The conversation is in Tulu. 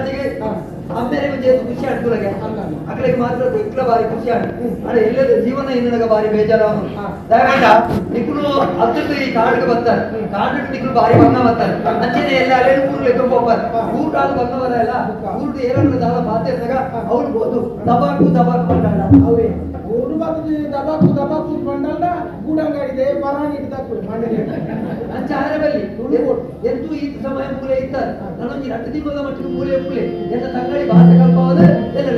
ಮಾನಾದಿಗೆ ಅಮ್ಮೆರೆಗ್ ಜೇತು ಖುಷಿ ಆಡ್ತುಲಗೆ. ಅಕ್ಲೆಗ್ ಮಾತ್ರ ಇಕ್ಲ ಬಾರಿ ಖುಷಿ ಆಡ್. ಆಂಡ ಎಲ್ಲದ ಜೀವನ ಇನ್ನಗ ಬಾರಿ ಬೇಜಾರವನು. ದಯಪಂಡ ನಿಕುಲು ಅತ್ತದ್ದು ಈ ಕಾಡ್ಗೆ ಬರ್ತಾರೆ, ಕಾಡು ನಿಕುಲು ಬಾರಿ ಬಂಗ ಬರ್ತಾರೆ. ಅಂಚೆನೆ ಎಲ್ಲ ಅಲೆನು ಊರು ಲೆಕ್ಕ ಪೋಪರ್, ಊರು ಕಾಲು ಬಂಗ ಬರಲ್ಲ. ಊರು ಏರನ್ನು ದಾಲ ಮಾತಾಡಿದಾಗ ಅವ್ರು ಬೋದು ದಬಾಕು ದಬಾಕು ಬಂದಾಡ. ಅವೇ ಊರು ಬರ್ತದೆ, ದಬಾಕು ದಬಾಕು ಬಂಡಲ್ದ ಗೂಡಂಗಡಿದೆ ಪರಾಂಗಿ ತಪ್ಪು ಮಂಡನೆ. ಅಂಚ ಆರೆ ಬಲ್ಲಿ ಎಂತೂ ಈ ಸಮಯ ಮೂಲೆ ಇತ್ತಾರೆ. ನಾನೊಂಜಿ 2 ತಿಂಗಳ ಮಟ್ಟಿಗೆ ಮೂಲೆ ಉಪ್ಪುಲೆ. ಎನ್ನ ತಂಗಡಿ ಭಾಷೆ ಕಲ್ಪವಾದ ಎಲ್ಲ.